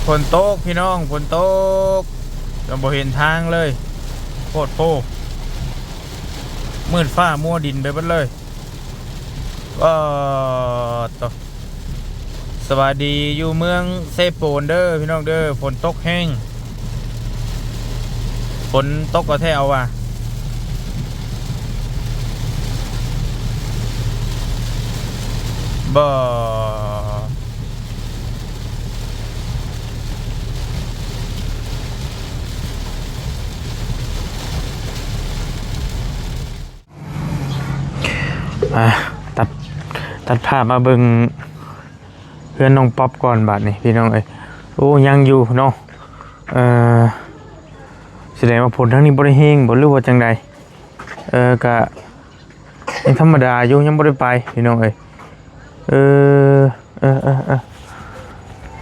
ຝົນຕົກພີ່ນ້ອງ ຝົນຕົກ ຈົນບໍ່ເຫັນທາງເລີຍ ໂພດໂພ ມືດຟ້າມົວດິນໄປເບິດເລີຍ. ວ້າ ໂຕ ສະບາຍດີຢູ່ເມືອງເຊໂປນເດີພີ່ນ້ອງເດີ ຝົນຕົກແຮງ ຝົນຕົກກໍແທ້ເອົາວ່າ ບໍ່ ອ່າ ຕັດ ຕັດພາບມາເບິ່ງເຮືອນນ້ອງປັອບກ່ອນບາດນີ້ພີ່ນ້ອງເອີຍ. ໂອ້ ຍັງຢູ່ເນາະ ເອີ ສະແດງວ່າຝົນທາງນີ້ບໍ່ໄດ້ແຮງບໍ່ ຫຼືວ່າຈັ່ງໃດ? ເອີ ກະຍັງທຳມະດາຢູ່ ຍັງບໍ່ໄດ້ໄປພີ່ນ້ອງເອີຍ. ເອີ ເອີ ເອີ ເອີ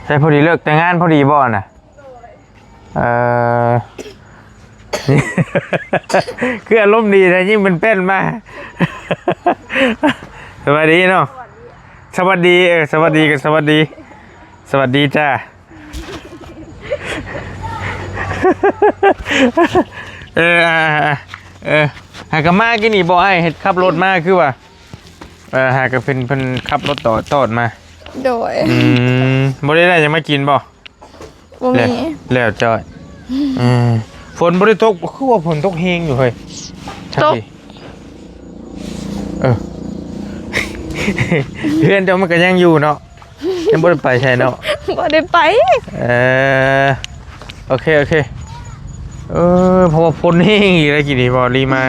ໃສ່ພໍດີເລີກແຕ່ງງານພໍດີບໍ່ນະ? ເອີ ຄືອາລົມດີແທ້ ຍິ້ມເປັນໆມາ. ສະບາຍດີເນາະ ສະຫວັດດີ ເອີ ສະຫວັດດີກໍສະຫວັດດີ ສະຫວັດດີຈ້າ. ເອີ ອ່າ ເອີ ຫາກະມາກີ້ນີ້ບໍ່ ອ້າຍເຮັດຂັບລົດມາຄືວ່າ ເອີ ຫາກະເພິ່ນ ເພິ່ນຂັບລົດຕອດ ຕອດມາ. ໂດຍ ອືມ ບໍ່ໄດ້ ໄດ້ຫຍັງມາກິນບໍ່? ບໍ່ມີ ແລ້ວ ແລ້ວຈ້ອຍ. ເອີ ຝົນບໍ່ໄດ້ຕົກ ຄືວ່າຝົນຕົກແຮງຢູ່ເຮີ້ຍ ຕົກ ເອີ ເຮືອນເຈົ້າມັນກໍຍັງຢູ່ເນາະ ຍັງບໍ່ໄດ້ໄປໃສເນາະ? ບໍ່ໄດ້ໄປ. ເອີ ໂອເຄ ໂອເຄ. ເອີ ເພາະວ່າຝົນແຮງອີກແລ້ວກີ້ນີ້ ເວົ້າລີມາ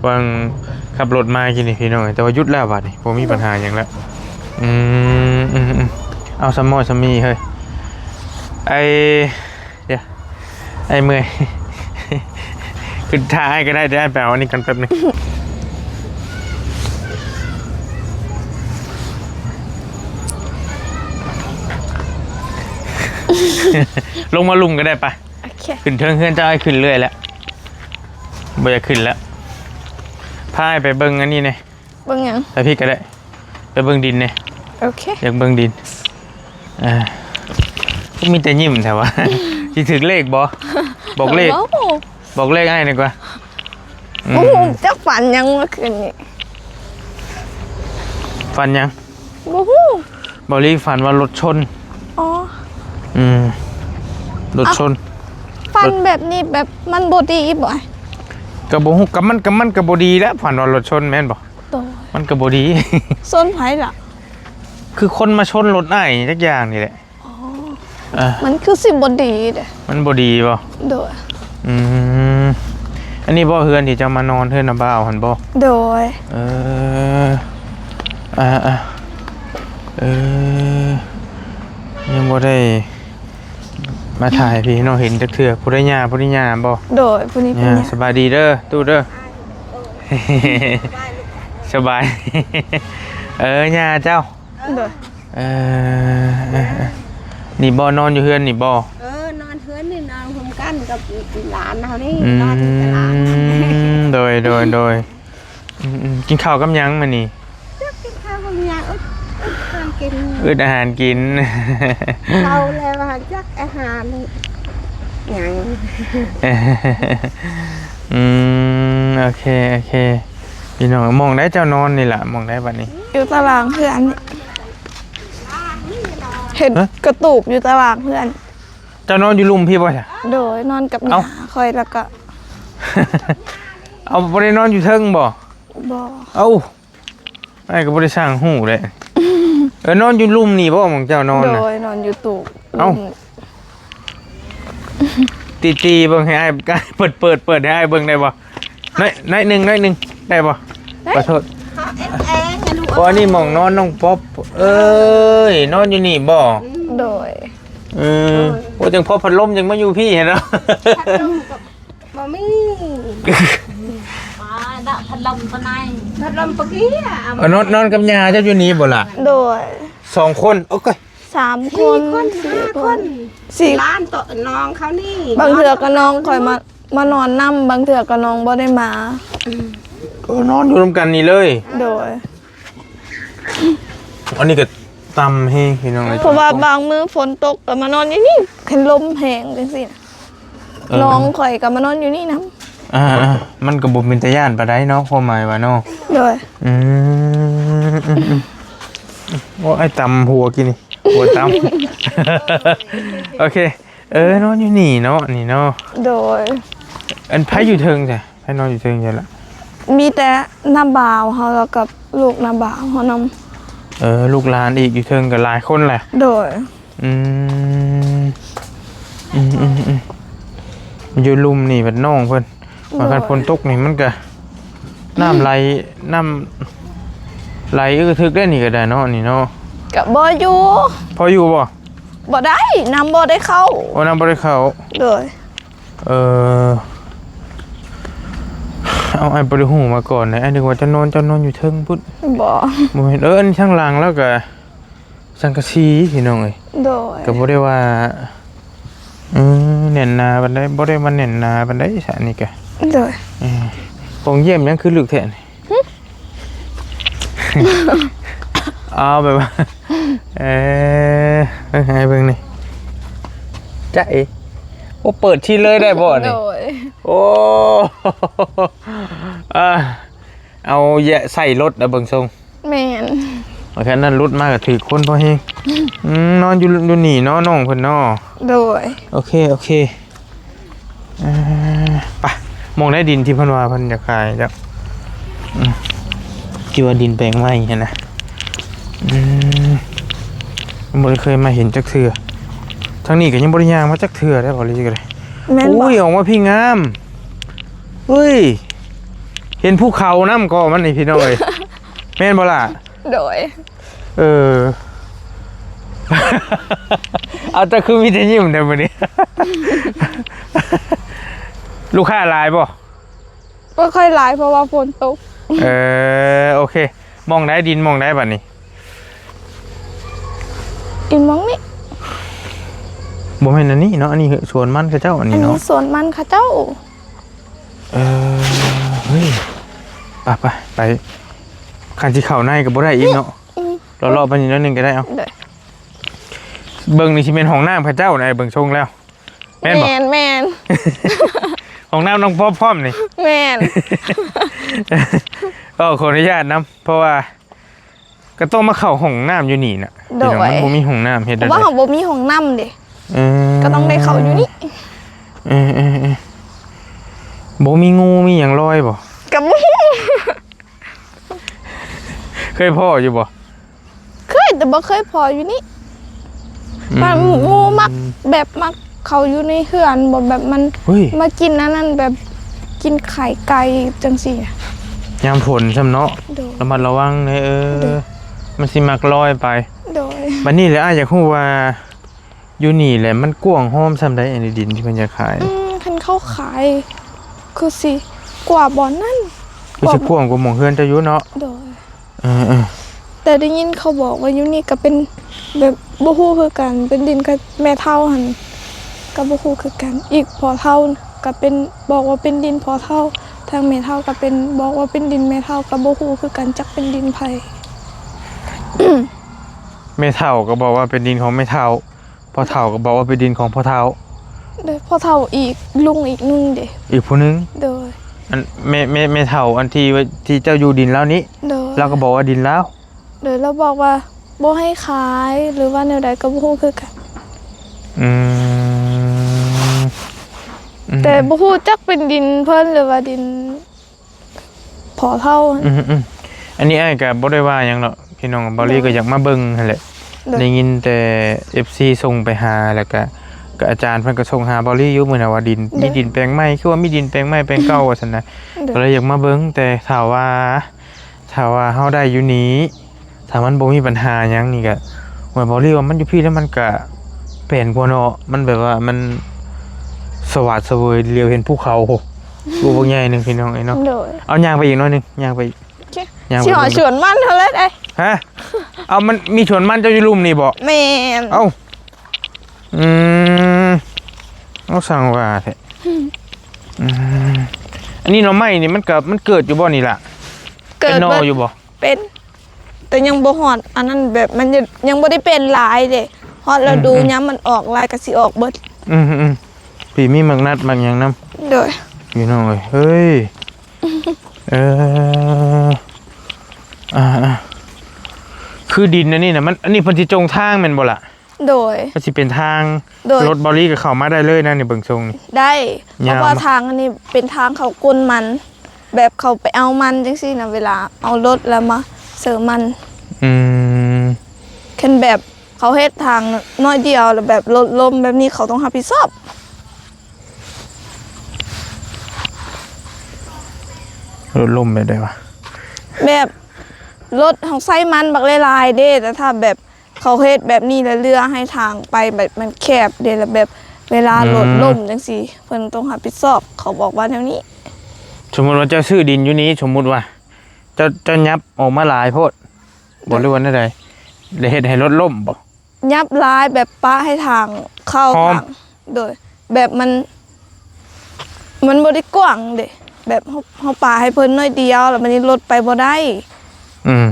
ຫວ່າງຂັບລົດມາກີ້ນີ້ພີ່ນ້ອງ ແຕ່ວ່າຢຸດແລ້ວບາດນີ້ ບໍ່ມີບັນຫາຫຍັງແລ້ວ. ອືມ ອືມ ອືມ ເອົາຊຳໝໍຊຳມີເຮີ້ຍ ໄອ້ ດຽວ ອ້າຍເມື່ອຍ ຂຶ້ນຖ້າອ້າຍກໍໄດ້ ດຽວອ້າຍໄປເອົາອັນນີ້ກ່ອນແປັບໜຶ່ງ ລົງມາລຸ່ມກໍໄດ້ປະ. ໂອເຄ ຂຶ້ນເທິງເຮືອນເຈົ້າ ອ້າຍຂຶ້ນເລື້ອຍແລ້ວ ບໍ່ຢາກຂຶ້ນແລ້ວ. ພາອ້າຍໄປເບິ່ງອັນນີ້ແດ່. ເບິ່ງຫຍັງ? ໄປພີ້ກໍໄດ້ ໄປເບິ່ງດິນແດ່. ໂອເຄ ຢາກເບິ່ງດິນ. ເອີ ຄືມີແຕ່ຍິ້ມແທ້ວະ ຊິຖືກເລກບໍ່? ບອກເລກ ເວົ້າ ບອກເລກອ້າຍດີກວ່າ. ອືມ ບໍ່ຮູ້ຈັກຝັນຫຍັງເມື່ອຄືນນີ້. ຝັນຫຍັງ? ບໍ່ຮູ້. ເບົາລີຝັນວ່າລົດຊົນ. ອໍ ອືມ ລົດຊົນ. ເອົ້າ ຝັນແບບນີ້ແບບມັນບໍ່ດີບໍ່? ກໍບໍ່ຮູ້ ກໍມັນ ກໍມັນກໍບໍ່ດີແຫຼະ ຝັນວ່າລົດຊົນແມ່ນບໍ່? ໂດຍ ມັນກໍບໍ່ດີ. ຊົນໃຜລະ? ຄືຄົນມາຊົນລົດອ້າຍຈັກຢ່າງນີ້ແຫຼະ. ອໍ ເອີ ມັນຄືຊິບໍ່ດີເດ້. ມັນບໍ່ດີບໍ່? ໂດຍ. ອືມ ອັນນີ້ບໍ່ເຮືອນທີ່ເຈົ້າມານອນ ເຮືອນນ້າບ່າວຫັ້ນບໍ່? ໂດຍ. ເອີ ອ່າໆ ເອີ ຍັງບໍ່ໄດ້ມາຖ່າຍໃຫ້ພີ່ນ້ອງເຫັນຈັກເທື່ອ. ຜູ້ໃດຍ່າ ຜູ້ນີ້ຍ່າບໍ່? ໂດຍ ຜູ້ນີ້ເປັນຍ່າ. ສະບາຍດີເດີ ຕູ້ເດີ. ສະບາຍ ເອີ ຍ່າເຈົ້າ. ໂດຍ. ເອີ ເອີ ເອີ ນີ້ບໍ່ ນອນຢູ່ເຮືອນນີ້ບໍ່? ເອີ ນອນເຮືອນນີ້ ນອນຮ່ວມກັນກັບຫຼານເຮົານີ້. ອືມ ນອນກັບຫຼານ. ໂດຍ ໂດຍ ໂດຍ. ອືມໆ ກິນເຂົ້າກັບຫຍັງມື້ນີ້? ຈັກກິນເຂົ້າກັບຫຍັງ ອຶດ ອຶດອາຫານກິນ ອຶດອາຫານກິນ. ເຂົ້າແລ້ວວ່າຈັກອາຫານຫຍັງ. ອືມ ໂອເຄ ໂອເຄ. ພີ່ນ້ອງ ໝ່ອງໃດເຈົ້ານອນນີ້ລະ? ໝ່ອງໃດບັດນີ້? ຢູ່ຕາລາງເຮືອນ ເຮັດ ຮະ? ກະຕູບຢູ່ຕາລາງເຮືອນ. ເຈົ້ານອນຢູ່ລຸ່ມພີ້ບໍ່? ໂດຍ ນອນກັບ ເອົ້າ ຍ່າຂ້ອຍ ແລ້ວກໍ ເອົາ ບໍ່ໄດ້ນອນຢູ່ເທິງບໍ່? ບໍ່. ເອົ້າ ອ້າຍກໍບໍ່ໄດ້ຊ່າງຮູ້ເດ້. ເອີ ນອນຢູ່ລຸ່ມນີ້ບໍ່ ໝ່ອງເຈົ້ານອນນະ? ໂດຍ ນອນຢູ່ຕູບ. ເອົ້າ ຕີໆເບິ່ງໃຫ້ອ້າຍ ເປີດ ເປີດ ເປີດໃຫ້ອ້າຍເບິ່ງໄດ້ບໍ່? ໜ້ອຍ ໜ້ອຍໜຶ່ງ ໜ້ອຍໜຶ່ງ ໄດ້ບໍ່? ໄດ້. ຂໍໂທດ. ເອົາແອງໆ ລູກ. ໂອ້ ອັນນີ້ໝ່ອງນອນນ້ອງປັອບ. ເອີຍ ນອນຢູ່ນີ້ບໍ່? ໂດຍ. ເອີ ໂອ້ ຈັ່ງພໍພັດລົມຈັ່ງມາຢູ່ພີ້ຫັ້ນເນາະ. ພັດລົມກໍບໍ່ມີ. ວ່າດະພັດລົມປານໃດ? ພັດລົມປະກີ້ອະ. ເອີ ນອນ ນອນກັບຍ່າເຈົ້າຢູ່ນີ້ບໍ່ລະ? ໂດຍ. ສອງຄົນ ໂອ້ຍ ສາມຄົນ ສີ່ຄົນ ສີ່ຄົນ ສີ່ ຫຼານໂຕນ້ອງເຂົານີ້. ບາງເທື່ອກໍນ້ອງຂ້ອຍມາ ມານອນນຳ ບາງເທື່ອກໍນ້ອງບໍ່ໄດ້ມາ. ອືມ ເອີ ນອນຢູ່ນຳກັນນີ້ເລີຍ. ໂດຍ. ອັນນີ້ກໍ ຕ່ຳແຮງພີ່ນ້ອງເອີຍ ເພາະວ່າບາງມື້ຝົນຕົກກໍມານອນຢູ່ນີ້ ຄັນລົມແຮງຈັ່ງຊີ້ນະ ເອີ ນ້ອງຂ້ອຍກໍມານອນຢູ່ນີ້ນຳ. ອ່າໆ ມັນກໍບໍ່ເປັນຕາຢ້ານປານໃດເນາະ ຄວາມໝາຍວ່າເນາະ. ໂດຍ ອືມ ໂອ້ຍ ຕຳຫົວກີ້ນີ້ ຫົວຕຳ. ໂອເຄ ເອີ ນອນຢູ່ນີ້ເນາະ ນີ້ເນາະ. ໂດຍ ອັນໃຜຢູ່ເທິງຊະ? ໃຜນອນຢູ່ເທິງຊັ້ນລະ? ມີແຕ່ນ້າບ່າວເຮົາ ແລ້ວກັບລູກນ້າບ່າວເຮົານຳ. ເອີ ລູກຫຼານອີກຢູ່ເທິງກໍຫຼາຍຄົນແຫຼະ. ໂດຍ ອືມ ອືມໆໆ ຢູ່ລຸ່ມນີ້ບັດນ້ອງເພິ່ນ ໂດຍ ວ່າຄັນຝົນຕົກນີ້ມັນກະນ້ຳໄຫຼ ນ້ຳໄຫຼອຶກອະທຶກໄດ້ນີ້ກໍໄດ້ເນາະ ນີ້ເນາະ. ກະບໍ່ຢູ່ ພໍຢູ່ບໍ່? ບໍ່ໄດ້ ນ້ຳບໍ່ໄດ້ເຂົ້າ. ໂອ້ ນ້ຳບໍ່ໄດ້ເຂົ້າ. ໂດຍ ເອີ ເອົາ ອ້າຍບໍ່ໄດ້ຮູ້ມາກ່ອນເດ້ ອ້າຍນຶກວ່າເຈົ້ານອນ ເຈົ້ານອນຢູ່ເທິງພຸ້ນ. ບໍ່ ບໍ່ແມ່ນ ເອີ ອັນທາງຫຼັງລາວກະສັງກະສີພີ່ນ້ອງເອີຍ. ໂດຍ ກໍບໍ່ໄດ້ວ່າ ເອີ ແໜ້ນໜາປານໃດ ບໍ່ໄດ້ວ່າແໜ້ນໜາປານໃດຊະ ອັນນີ້ກະ. ໂດຍ ເອີ ປ່ອງຢ້ຽມຫຍັງຄືລຶກແທ້ນີ້? ຫຶ? ເອົາແບບວ່າ ເອີ ເບິ່ງໃຫ້ເບິ່ງນີ້ ຈ໊ະເອ ໂອ້ ເປີດທີ່ເລີຍໄດ້ບໍ່ນີ້? ໂດຍ ໂອ້ ອ່າ ເອົາແຍະໃສ່ລົດນະເບິ່ງຊົງ. ແມ່ນ ວ່າແຄ່ນັ້ນຫຼຸດມາກໍຖືກຄົນພໍແຮງ. ອືມ ນອນຢູ່ ຢູ່ນີ້ເນາະ ນ້ອງເພິ່ນເນາະ. ໂດຍ ໂອເຄ ໂອເຄ. ອ່າ ໄປ ໝ່ອງໃດດິນທີ່ເພິ່ນວ່າເພິ່ນຢາກຂາຍເຈົ້າ? ອືມ ທີ່ວ່າດິນແປງໃໝ່ຫັ້ນນະ. ອືມ ບໍ່ໄດ້ເຄີຍມາເຫັນຈັກເທື່ອ ທາງນີ້ກໍຍັງບໍ່ໄດ້ຍ່າງມາຈັກເທື່ອເດ້ ບໍ່ລີກໍໄດ້. ແມ່ນບໍ່? ໂອ້ຍ ອອກມາພີ້ງາມ. ເຮີ້ຍ ເຫັນພູເຂົານຳກໍມັນນີ້ພີ່ນ້ອງເອີຍ ແມ່ນບໍ່ລະ? ໂດຍ ເອີ ເອົາ ເຈົ້າຄືມີແຕ່ຍິ້ມແທ້ມື້ນີ້? ລູກຄ້າຫຼາຍບໍ່? ບໍ່ຄ່ອຍຫຼາຍ ເພາະວ່າຝົນຕົກ. ເອີ ໂອເຄ ໝ່ອງໃດ ດິນໝ່ອງໃດບັດນີ້? ດິນໝ່ອງນີ້ ບໍ່ແມ່ນອັນນີ້ເນາະ ອັນນີ້ສວນມັນເຂົາເຈົ້າ ອັນນີ້ເນາະ ອັນນີ້ສວນມັນເຂົາເຈົ້າ. ເອີ ເຮີ້ຍ ໄປ ໄປ ໄປ ຄັນຊິເຂົ້າໃນກໍບໍ່ໄດ້ອີກເນາະ. ອືມ ເລາະໆໄປນີ້ໜ້ອຍໜຶ່ງກໍໄດ້. ເອົາ ໂດຍ ເບິ່ງນີ້ຊິແມ່ນຫ້ອງນ້ຳເຂົາເຈົ້ານະ ເບິ່ງຊົງແລ້ວ ແມ່ນບໍ່? ແມ່ນ ແມ່ນ ຫ້ອງນ້ຳນ້ອງປອບພ້ອມນີ້. ແມ່ນ ກໍຂໍອະນຸຍາດນຳ ເພາະວ່າ ກໍຕ້ອງມາເຂົ້າຫ້ອງນ້ຳຢູ່ນີ້ນະ. ໂດຍ ພີ່ນ້ອງ ມັນບໍ່ມີຫ້ອງນ້ຳເຮັດ ເພາະວ່າເຮົາບໍ່ມີຫ້ອງນ້ຳເດ້. ເອີ ກໍຕ້ອງໄດ້ເຂົ້າຢູ່ນີ້. ເອີໆໆ ບໍ່ມີງູມີຫຍັງລອຍບໍ່? ກໍບໍ່ຮູ້ ເຄີຍພໍ້ຢູ່ບໍ່? ເຄີຍ ແຕ່ບໍ່ເຄີຍພໍ້ຢູ່ນີ້. ອືມ ມັນ ງູມັກແບບມັກເຂົ້າຢູ່ໃນເຮືອນບໍ່ ແບບມັນ ເຮີ້ຍ ມາກິນອັນນັ້ນ ແບບກິນໄຂ່ໄກ່ຈັ່ງຊີ້ນະ. ຍາມຝົນຊ້ຳເນາະ. ໂດຍ ລະມັດລະວັງເດີ. ເອີ ໂດຍ ມັນຊິມັກລອຍໄປ. ໂດຍ ບັດນີ້ແຫຼະ ອ້າຍຢາກຮູ້ວ່າ ຢູ່ນີ້ແຫຼະ ມັນກວ້າງຮອມສ່ຳໃດ ອັນນີ້ດິນທີ່ເພິ່ນຈະຂາຍ? ອືມ ຄັນເຂົາຂາຍຄືຊິກວ້າງບ່ອນນັ້ນ ຄືຊິກວ້າງກວ່າໝ່ອງເຮືອນເຈົ້າຢູ່ເນາະ. ໂດຍ ເອີໆ ແຕ່ໄດ້ຍິນເຂົາບອກວ່າຢູ່ນີ້ກໍເປັນແບບບໍ່ຮູ້ຄືກັນ ເປັນດິນກັບແມ່ເຖົ້າຫັ້ນ ກໍບໍ່ຮູ້ຄືກັນ. ອີກພໍ່ເຖົ້າກໍເປັນ ບອກວ່າເປັນດິນພໍ່ເຖົ້າ ທາງແມ່ເຖົ້າກໍເປັນ ບອກວ່າເປັນດິນແມ່ເຖົ້າ ກໍບໍ່ຮູ້ຄືກັນ ຈັກເປັນດິນໃຜ. ແມ່ເຖົ້າກໍບອກວ່າເປັນດິນຂອງແມ່ເຖົ້າ ພໍ່ເຖົ້າກໍບອກວ່າເປັນດິນຂອງພໍ່ເຖົ້າ. ໂດຍ ພໍ່ເຖົ້າອີກ ລຸງອີກໜຶ່ງເດ ອີກຜູ້ໜຶ່ງ. ໂດຍ ອັນແມ່ ແມ່ ແມ່ເຖົ້າອັນທີ່ ທີ່ເຈົ້າຢູ່ດິນລາວນີ້. ໂດຍ ລາວກໍບອກວ່າດິນລາວ. ໂດຍ ລາວບອກວ່າບໍ່ໃຫ້ຂາຍ ຫຼືວ່າແນວໃດກໍບໍ່ຮູ້ຄືກັນ. ອືມ ອືມ ແຕ່ບໍ່ຮູ້ຈັກເປັນດິນເພິ່ນ ຫຼືວ່າດິນ ພໍເທົ່າ. ອືມໆ ອັນນີ້ອ້າຍກໍບໍ່ໄດ້ວ່າຫຍັງເນາະ ພີ່ນ້ອງ. ເບົາລີກໍຢາກມາເບິ່ງຫັ້ນແຫຼະ. ໂດຍ ໄດ້ຍິນແຕ່ເອັຟຊີສົ່ງໄປຫາ ແລ້ວກໍ ກໍອາຈານເພິ່ນກໍສົ່ງຫາເບົາລີຢູ່ມື້ນັ້ນວ່າດິນ ໂດຍ ມີດິນແປງໃໝ່ ຄືວ່າມີດິນແປງໃໝ່ແປງເກົ່າວ່າຊັ້ນນະ. ໂດຍ ກໍເລີຍຢາກມາເບິ່ງ ແຕ່ຖ້າວ່າ ຖ້າວ່າເຮົາໄດ້ຢູ່ນີ້ ຖ້າມັນບໍ່ມີບັນຫາຫຍັງນີ້ກະ ໂອ້ຍ ເບົາລີວ່າມັນຢູ່ພີ້ແລ້ວມັນກະແປນກວ່າເນາະ. ມັນແບບວ່າມັນສະຫວາດສະເຫວີຍ ຫຼຽວເຫັນພູເຂົາ ໂອ້ ລູກບັກໃຫຍ່ໜຶ່ງ ພີ່ນ້ອງເອີຍເນາະ. ໂດຍ ເອົາຍ່າງໄປອີກໜ້ອຍໜຶ່ງ ຍ່າງໄປອີກ. ໂອເຄ ຍ່າງໄປ ຊິຫອດສວນມັນເທົ່າໃດ? ຮະ? ເອົາ ມັນມີສວນມັນເຈົ້າຢູ່ລຸ່ມນີ້ບໍ່? ແມ່ນ. ເອົ້າ ອືມ ເອົາ ຊ່າງວ່າແທ້. ອືມ ອັນນີ້ໜໍ່ໄມ້ນີ້ມັນກະ ມັນເກີດຢູ່ບໍ່ນີ້ລະ? ເກີດ ເປັນໜໍ່ຢູ່ບໍ່? ເປັນ ແຕ່ຍັງບໍ່ຮອດອັນນັ້ນ ແບບມັນຍັງ ຍັງບໍ່ໄດ້ເປັນຫຼາຍເດ້. ຮອດລະດູ ອືມໆ ຍາມມັນອອກຫຼາຍກໍຊິອອກເບິດ. ອືມໆ ພີ່ມີໝາກນັດໝາກຫຍັງນຳ. ໂດຍ. ພີ່ນ້ອງເອີຍ ເຮີ້ຍ ເອີ ອ່າໆ ຄືດິນອັນນີ້ນະ ມັນ ອັນນີ້ເພິ່ນຊິຈົງທາງແມ່ນບໍ່ລະ? ໂດຍ. ມັນຊິເປັນທາງ ໂດຍ ລົດເບົາລີກໍເຂົ້າມາໄດ້ເລີຍນະ ນີ້ເບິ່ງຊົງນີ້. ໄດ້ ຍາມ ເພາະວ່າທາງອັນນີ້ເປັນທາງເຂົ້າກົ້ນມັນ ແບບເຂົາໄປເອົາມັນຈັ່ງຊີ້ນະ ເວລາເອົາລົດແລ້ວມາເສີມມັນ. ອືມ ຄັນແບບເຂົາເຮັດທາງໜ້ອຍດຽວ ແລ້ວແບບລົດລົ້ມແບບນີ້ ເຂົາຕ້ອງຮັບຜິດຊອບ. ລົດລົ້ມແບບໃດວະ? ແບບລົດເຮົາໃຊ້ມັນບັກຫຼາຍໆເດ້ ແຕ່ຖ້າແບບ ເຂົາເຮັດແບບນີ້ແລ້ວເຫຼືອໃຫ້ທາງໄປແບບມັນແຄບເດ້ ແລ້ວແບບເວລາ ອືມ ລົດລົ້ມຈັ່ງຊີ້ ເພິ່ນຕ້ອງຮັບຜິດຊອບ ເຂົາບອກວ່າແນວນີ້. ສົມມຸດວ່າເຈົ້າຊື້ດິນຢູ່ນີ້ ສົມມຸດວ່າ ເຈົ້າ ເຈົ້າຫຍັບອອກມາຫຼາຍໂພດ ບໍ່ ໂດຍ ຫຼືວ່າແນວໃດ? ແລ້ວເຮັດໃຫ້ລົດລົ້ມບໍ່? ຫຍັບຫຼາຍ ແບບປະໃຫ້ທາງເຂົ້າ ຫ້ອມ ທາງ ໂດຍ ແບບມັນ ມັນບໍ່ໄດ້ກວ້າງເດ້ ແບບເຮົາ ເຮົາປະໃຫ້ເພິ່ນໜ້ອຍດຽວ ແລ້ວບັດນີ້ລົດໄປບໍ່ໄດ້. ອືມ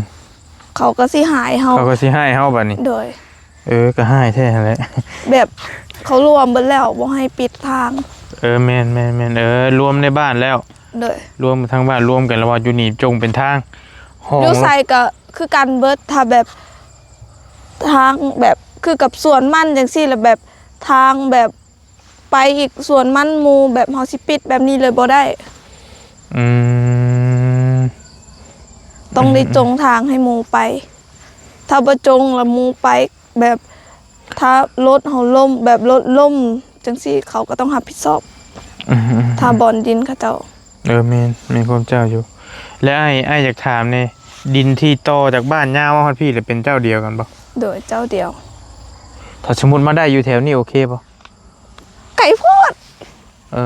ເຂົາກໍຊິຮ້າຍເຮົາ ເຂົາກໍຊິຮ້າຍເຮົາບັດນີ້. ໂດຍ. ເອີ ກໍຮ້າຍແທ້ຫັ້ນແຫຼະ ແບບເຂົາລວມເບິດແລ້ວ ບໍ່ໃຫ້ປິດທາງ. ເອີ ແມ່ນໆໆ ເອີ ລວມໃນບ້ານແລ້ວ. ໂດຍ. ລວມທັງບ້ານ ລວມກັນແລ້ວວ່າຢູ່ນີ້ຈົ່ງເປັນທາງຫ້ອງ ຢູ່ໃສກໍຄືກັນເບິດ ຖ້າແບບທາງແບບຄືກັບສວນມັນຈັ່ງຊີ້ ແລ້ວແບບທາງແບບ ໄປອີກສວນມັນໝູ່ ແບບເຮົາຊິປິດແບບນີ້ເລີຍບໍ່ໄດ້. ອືມ ຕ້ອງໄດ້ ອືມ ຈົ່ງທາງໃຫ້ໝູ່ໄປ ຖ້າບໍ່ຈົ່ງແລ້ວໝູ່ໄປ ແບບຖ້າລົດເຮົາລົ້ມ ແບບລົດລົ້ມຈັ່ງຊີ້ ເຂົາກໍຕ້ອງຮັບຜິດຊອບ. ອືມ ອືມ ຖ້າບ່ອນດິນເຂົາເຈົ້າ. ເອີ ແມ່ນ ແມ່ນຄວາມເຈົ້າຢູ່. ແລະ ອ້າຍ ອ້າຍຢາກຖາມແດ່ ດິນທີ່ຕໍ່ຈາກບ້ານຍາວມາຮອດພີ້ ລະເປັນເຈົ້າດຽວກັນບໍ່? ໂດຍ ເຈົ້າດຽວ. ຖ້າສົມມຸດມາໄດ້ຢູ່ແຖວນີ້ໂອເຄບໍ່? ໄກໂພດ. ເອີ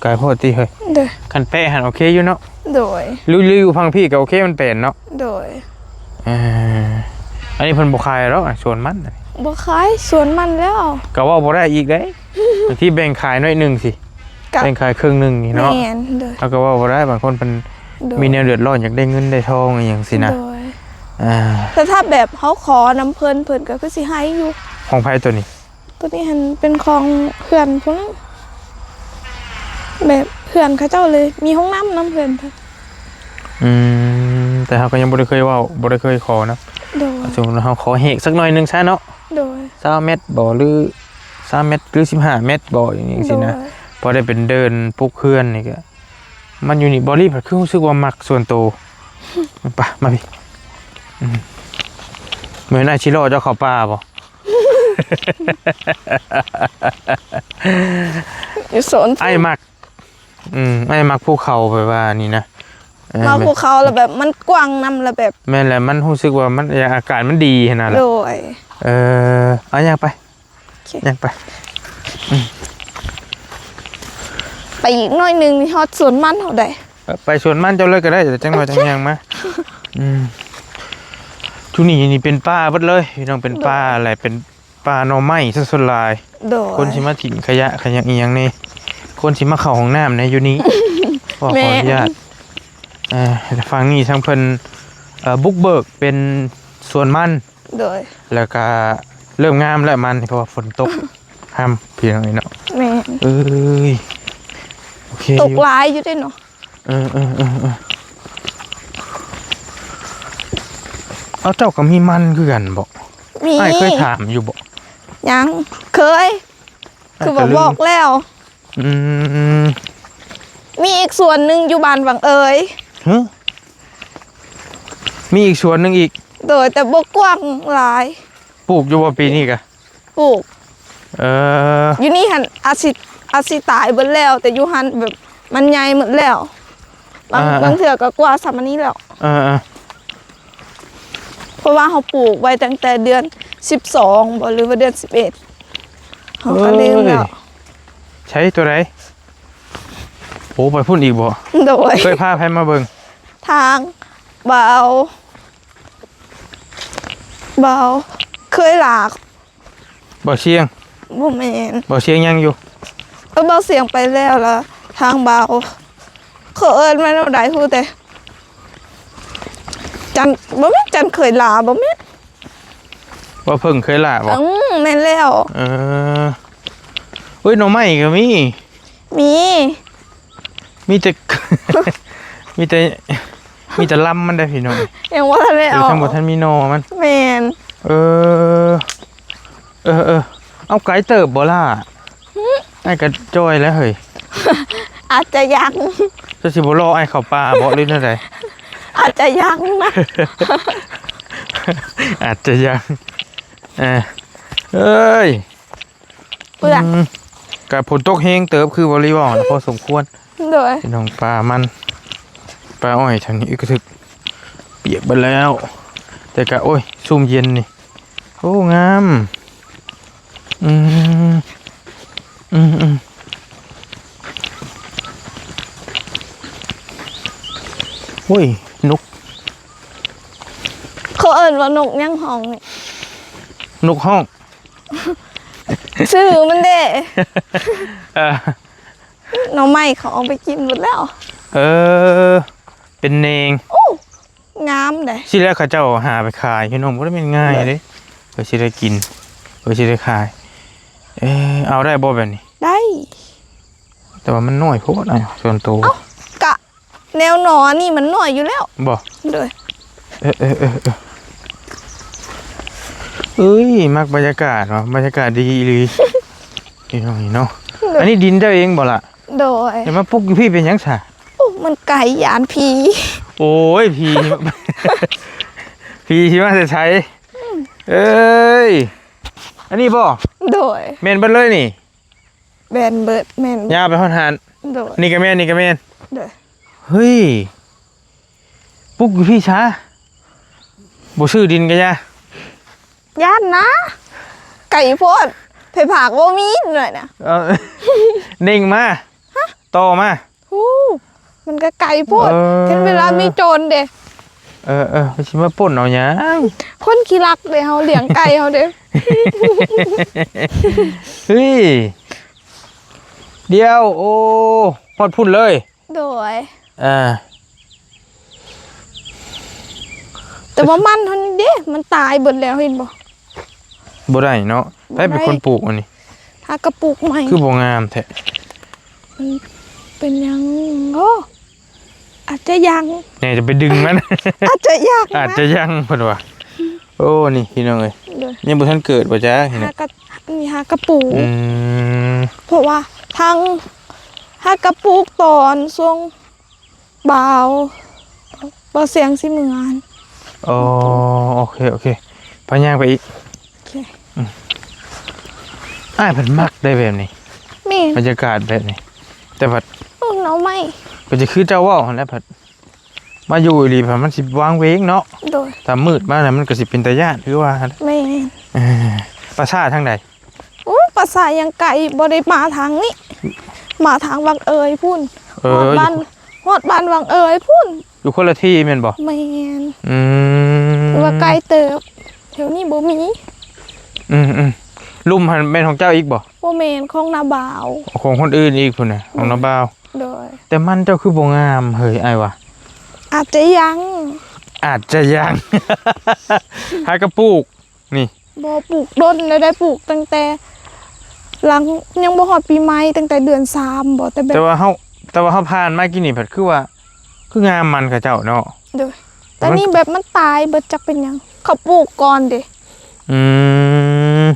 ໄກໂພດຕິເຮີ້ຍ? ໂດຍ. ຄັນແປະຫັ້ນໂອເຄຢູ່ເນາະ? ໂດຍ. ຫຼື ຫຼືຢູ່ຝັ່ງພີ້ກໍໂອເຄ ມັນແປນເນາະ? ໂດຍ. ເອີ ອັນນີ້ເພິ່ນບໍ່ຂາຍດອກ ສວນມັນ ບໍ່ຂາຍສວນມັນແລ້ວ ກໍເວົ້າບໍ່ໄດ້ອີກເດ້ ບາງທີແບ່ງຂາຍໜ້ອຍໜຶ່ງຊິ ກະ ແບ່ງຂາຍເຄິ່ງໜຶ່ງນີ້ເນາະ. ແມ່ນ. ໂດຍ. ເຮົາກໍເວົ້າບໍ່ໄດ້ ບາງຄົນເພິ່ນ ໂດຍ ມີແນວເດືອດຮ້ອນ ຢາກໄດ້ເງິນໄດ້ທອງອີ່ຫຍັງຊີ້ນະ. ໂດຍ. ອ່າ ແຕ່ຖ້າແບບເຮົາຂໍນຳເພິ່ນ ເພິ່ນກໍຄືຊິໃຫ້ຢູ່. ຂອງໃຜໂຕນີ້? ໂຕນີ້ຫັ້ນເປັນຂອງເພື່ອນຜູ້ນັ້ນ ແບບເພື່ອນເຂົາເຈົ້າເລີຍ ມີຫ້ອງນ້ຳນຳເພື່ອນ. ອືມ ແຕ່ເຮົາກໍຍັງບໍ່ໄດ້ເຄີຍເວົ້າ ບໍ່ໄດ້ເຄີຍຂໍນຳ. ໂດຍ. ສົມມຸດເຮົາຂໍເຮກສັກໜ້ອຍໜຶ່ງຊະເນາະ. ໂດຍ. ຊາວແມັດບໍ່ ຫຼື ຊາວແມັດ ຫຼື ສິບຫ້າແມັດບໍ່ ຢ່າງນີ້ຊີ້ນະ. ໂດຍ. ພໍໄດ້ເປັນເດີ່ນປຸກເຮືອນນີ້ກະ ມັນຢູ່ນີ້ ບໍ່ລີບ ຄືຮູ້ສຶກວ່າມັກສ່ວນໂຕ. ໄປ ມາພີ້. ອືມ ມື້ໜ້າຊິລໍເຈົ້າເຂົ້າປ່າບໍ່? ຢູ່ສວນ ອ້າຍມັກ ອືມ ອ້າຍມັກພູເຂົາ ແບບວ່ານີ້ນະ. ເອີ ມັກພູເຂົາ ແລ້ວແບບມັນກວ້າງນຳ ແລ້ວແບບ ແມ່ນແຫຼະ ມັນຮູ້ສຶກວ່າມັນ ອາກາດມັນດີຫັ້ນນະ. ໂດຍ. ເອີ ເອົາ ຍ່າງໄປ. ໂອເຄ ຍ່າງໄປ. ອືມ ໄປອີກໜ້ອຍໜຶ່ງນີ້ຮອດສວນມັນເຮົາໄດ໋. ເອີ ໄປສວນມັນເຈົ້າເລີຍກໍໄດ້ ແຕ່ຈັກໜ້ອຍຈັ່ງຍ່າງມາ. ອືມ ຈຸນີ້ນີ້ເປັນປ່າເບິດເລີຍ ພີ່ນ້ອງ ເປັນປ່າ ໂດຍ ແຫຼະ ເປັນປ່າໜໍ່ໄມ້ຊະສ່ວນຫຼາຍ. ໂດຍ. ຄົນຊິມາຖິ້ມຂະຫຍະຂະຫຍັງອີ່ຫຍັງນີ້ ຄົນຊິມາເຂົ້າຫ້ອງນ້ຳໃນຢູ່ນີ້. ຂໍ ແມ່ນ ຂໍອະນຸຍາດ. ເອີ ຝັ່ງນີ້ທາງເພິ່ນ ເອີ ບຸກເບີກເປັນສວນມັນ. ໂດຍ. ແລ້ວກະເລີ່ມງາມແລ້ວມັນ ເພາະວ່າຝົນຕົກ ຫ້ຳ ພີ່ນ້ອງເອີຍເນາະ. ແມ່ນ. ເອີຍ ໂອເຄ ຕົກ ຢູ່ ຫຼາຍຢູ່ເດ້ເນາະ. ເອີໆໆໆ ເອົາ ເຈົ້າກໍມີມັນຄືກັນບໍ? ມີ. ອ້າຍເຄີຍຖາມຢູ່ບໍ? ຍັງ ເຄີຍ ຄືວ່າບອກແລ້ວ. ອືມ ມີອີກສວນໜຶ່ງຢູ່ບ້ານວັງເອີຍ. ຮະ ມີອີກສວນໜຶ່ງອີກ? ໂດຍ ແຕ່ບໍ່ກວ້າງຫຼາຍ. ປູກຢູ່ບໍ່ປີນີ້ກະ? ປູກ. ເອີ ຢູ່ນີ້ຫັ້ນອາດຊິ ອາດຊິຕາຍເບິດແລ້ວ ແຕ່ຢູ່ຫັ້ນແບບມັນໃຫຍ່ໝົດແລ້ວ. ບາງ ອ່າ ບາງເທື່ອກໍກວ່າສ່ຳອັນນີ້ແລ້ວ. ເອີໆ ເພາະວ່າເຮົາປູກໄວ້ຕັ້ງແຕ່ເດືອນສິບສອງບໍ ຫຼືວ່າເດືອນສິບເອັດ ເຮົາກໍລືມແລ້ວ. ເອີຍ ໃສ ໂຕໃດ? ໂອ້ ໄປພຸ້ນອີກບໍ? ໂດຍ. ເຄີຍພາໃຜມາເບິ່ງ? ທາງບ່າວ ບ່າວເຄີຍຫຼາກ. ບ່າວຊຽງ? ບໍ່ແມ່ນ. ບ່າວຊຽງຍັງຢູ່? ເອີ ບ່າວຊຽງໄປແລ້ວ ລະທາງບ່າວ ເຂົາເອີ້ນວ່າແນວໃດຮູ້ແຕ່ ຈັນ ບໍ່ແມ່ນຈັນເຂີຍຫຼ້າ ບໍ່ແມ່ນ ວ່າເຜິ້ງເຂີຍຫຼ້າບໍ່? ອືມ ແມ່ນແລ້ວ. ເອີ ໂອ້ຍ ໜໍ່ໄມ້ກໍມີ. ມີ ມີແຕ່ ມີແຕ່ ມີແຕ່ລຳມັນໄດ໋ພີ່ນ້ອງ. ຍັງບໍ່ທັນໄດ້ອອກ ຍັງບໍ່ທັນມີໜໍ່ມັນ. ແມ່ນ. ເອີ ເອີໆ ເອົາ ໄກເຕີບບໍ່ລະ? ຫື? ອ້າຍກະຈ່ອຍແລ້ວເຮີ້ຍ. ອາດຈະຍັງ. ເຈົ້າຊິບໍ່ລໍອ້າຍເຂົ້າປ່າບໍ່ ຫຼືແນວໃດ? ອາດຈະຍັງນະ. ອາດຈະຍັງ. ເອີ ເອີຍ ເພື່ອນ ອືມ ກະຝົນຕົກແຮງເຕີບ ຄືບໍ່ລີເວົ້ານະ ພໍສົມຄວນ. ໂດຍ ພີ່ນ້ອງ ປ່າມັນ ປ່າອ້ອຍແຖວນີ້ ອຶກກະທຶກ ປຽກເບິດແລ້ວ ແຕ່ກະ ໂອ້ຍ ຊຸ່ມເຢັນນີ້. ໂອ້ ງາມ. ອືມ ອືມໆ ໂອ້ຍ ນົກ ເຂົາເອີ້ນວ່ານົກຫຍັງຮ້ອງນີ້? ນົກຮ້ອງ ຊື່ມັນເດ້. ເອີ ໜໍ່ໄມ້ເຂົາເອົາໄປກິນໝົດແລ້ວ. ເອີ ເປັນແນງ. ໂອ້ ງາມເດ້. ຊິແລ້ວເຂົາເຈົ້າຫາໄປຂາຍພີ່ນ້ອງ ບໍ່ໄດ້ແມ່ນງ່າຍເດ້ ເພິ່ນຊິໄດ້ກິນ ເພິ່ນຊິໄດ້ຂາຍ. ເອີ ເອົາໄດ້ບໍ່ແບບນີ້? ໄດ້ ແຕ່ວ່າມັນນ້ອຍໂພດ ສ່ວນໂຕ. ເອົ້າ ກະແນວໜໍ່ອັນນີ້ມັນນ້ອຍຢູ່ແລ້ວ. ບໍ່? ໂດຍ. ເອີໆໆໆ ເອີຍ ມັກບັນຍາກາດເນາະ ບັນຍາກາດດີອີ່ຫຼີ ພີ່ນ້ອງເນາະ. ໂດຍ. ອັນນີ້ດິນເຈົ້າເອງບໍ່ລະ? ໂດຍ. ແຕ່ມາປຸກຢູ່ພີ້ເປັນຫຍັງຊະ? ໂອ້ ມັນໄກ ຢ້ານຜີ. ໂອ້ຍ ຜີ ຜີຊິມາແຕ່ໃສ? ອືມ ເອີຍ ອັນນີ້ບໍ່? ໂດຍ. ແມ່ນເບິດເລີຍນີ້? ແມ່ນເບິດ ແມ່ນເບິດ. ຍາວໄປຮອດຫັ້ນ? ໂດຍ. ນີ້ກະແມ່ນ ນີ້ກະແມ່ນ? ໂດຍ. ເຮີ້ຍ ປຸກຢູ່ພີ້ຊະ ບໍ່ຊື້ດິນກະຢ່າ. ຢ້ານນະ ໄກໂພດ ໄຟຟ້າກະບໍ່ມີໜ້ອຍນະ. ເອີ ເນັ່ງມາ ຮະ? ຕໍ່ມາ. ຫູ ມັນກະໄກໂພດ. ເອີ ຄັນເວລາມີໂຈນເດ. ເອີໆ ຊິມາປຸ້ນເອົາຫຍັງ? ຄົນຂີ້ລັກເດ ເຮົາລ້ຽງໄກ່ເຮົາເດ. ເຮີ້ຍ ດຽວ ໂອ້ ຮອດພຸ້ນເລີຍ. ໂດຍ. ອ່າ ແຕ່ວ່າມັນຫັ້ນເດ້ ມັນຕາຍເບິດແລ້ວ ເຫັນບໍ່? ບໍ່ໄດ້ເນາະ. ບໍ່ໄດ້. ໃຜເປັນຄົນປູກອັນນີ້? ຫາກະປູກໃໝ່. ຄືບໍ່ງາມແທ້? ມັນເປັນຫຍັງ? ໂອ້ ອາດຈະຍັງ. ແນ່ ຈະໄປດຶງມັນ. ອາດຈະຍັງນະ. ອາດຈະຍັງ ເພິ່ນວ່າ. ໂອ້ ນີ້ພີ່ນ້ອງເອີຍ. ໂດຍ. ຍັງບໍ່ທັນເກີດບໍ່ຈັກນີ້ນະ. ຫາກະ ນີ້ຫາກະປູກ. ອືມ. ເພາະວ່າທາງ ຫາກະປູກຕອນຊ່ວງ ບ່າວ ບ່າວສຽງຊິເມືອນ. ອໍ ໂອເຄ ໂອເຄ ພາຍ່າງໄປອີກ. ໂອເຄ. ອືມ ອ້າຍເພິ່ນມັກໄດ໋ແບບນີ້. ແມ່ນ. ບັນຍາກາດແບບນີ້ ແຕ່ວ່າ ໂອ້ ໜໍ່ໄມ້ ກໍຈະຄືເຈົ້າເວົ້າຫັ້ນແຫຼະ ພັດມາຢູ່ອີ່ຫຼີ ພັດມັນຊິວາງເວງເນາະ. ໂດຍ. ຖ້າມືດມານະ ມັນກໍຊິເປັນຕາຢ້ານຄືວ່າ. ແມ່ນ. ເອີ ປ່າຊ້າທາງໃດ? ໂອ້ ປ່າຊ້າຍັງໄກ ບໍ່ໄດ້ມາທາງນີ້ ມາທາງວັງເອີຍພຸ້ນ. ເອີ ຮອດບ້ານ ຢູ່ ຮອດບ້ານວັງເອີຍພຸ້ນ. ຢູ່ຄົນລະທີ່ແມ່ນບໍ່? ແມ່ນ. ອືມ ຖືວ່າໄກເຕີບ ແຖວນີ້ບໍ່ມີ. ອືມໆ ລຸ່ມຫັ້ນແມ່ນຂອງເຈົ້າອີກບໍ່? ບໍ່ແມ່ນ ຂອງນ້າບ່າວ. ຂອງຄົນອື່ນອີກພຸ້ນນະ ຂອງນ້າບ່າວ. ໂດຍ. ແຕ່ມັນເຈົ້າຄືບໍ່ງາມເຮີ້ຍ ອ້າຍວ່າ. ອາດຈະຍັງ ອາດຈະຍັງ ຫາກະປູກ. ນີ້ ບໍ່ ປູກດົນແລ້ວໄດ໋ ປູກຕັ້ງແຕ່ຫຼັງຍັງບໍ່ຮອດປີໃໝ່ ຕັ້ງແຕ່ເດືອນສາມບໍ ແຕ່ແບບ ແຕ່ວ່າເຮົາ ແຕ່ວ່າເຮົາຜ່ານມາກີ້ນີ້ ພັດຄືວ່າ ຄືງາມມັນເຂົາເຈົ້າເນາະ. ໂດຍ. ແຕ່ນີ້ແບບມັນຕາຍເບິດ ຈັກເປັນຫຍັງ ເຂົາປູກກ່ອນເດ. ອືມ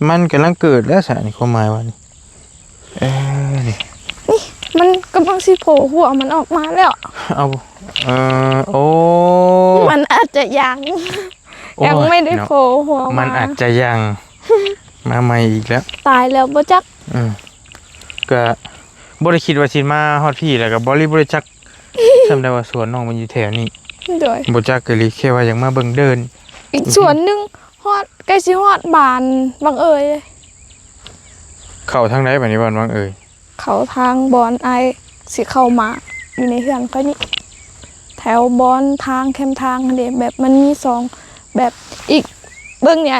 ມັນກຳລັງເກີດແລ້ວຊະ ນີ້ຄວາມໝາຍວ່ານີ້. ເອີ ນີ້ ນີ້ມັນກຳລັງຊິໂຜຫົວມັນອອກມາແລ້ວ. ເອົາ ເອີ ໂອ້ ມັນອາດຈະຍັງ ໂອ້ຍ ຍັງໄມ່ໄດ້ ເນາະ ໂຜຫົວອອກມາ. ມັນອາດຈະຍັງ ມາໃໝ່ອີກແລ້ວ. ຕາຍແລ້ວບໍ່ຈັກ. ອືມ ກະບໍ່ໄດ້ຄິດວ່າຊິມາຮອດພີ້ ແລ້ວກະບໍ່ໄດ້ ບໍ່ໄດ້ຈັກ ຊ່ຳໄດ້ວ່າສວນນ້ອງມັນຢູ່ແຖວນີ້. ໂດຍ. ບໍ່ຈັກອີ່ຫຼີ ແຄ່ວ່າຢາກມາເບິ່ງເດີ່ນ. ອີກສວນໜຶ່ງ ຮອດ ໃກ້ຊິຮອດບ້ານວັງເອີຍ. ເຂົ້າທາງໃດບາດນີ້ ບ້ານວັງເອີຍ? ເຂົ້າທາງບ່ອນອ້າຍຊິເຂົ້າມາຢູ່ໃນເຮືອນຂ້ອຍນີ້ ແຖວບ່ອນທາງແຄມທາງຫັ້ນເດ ແບບມັນມີສອງແບບ ອີກເບິ່ງນີ້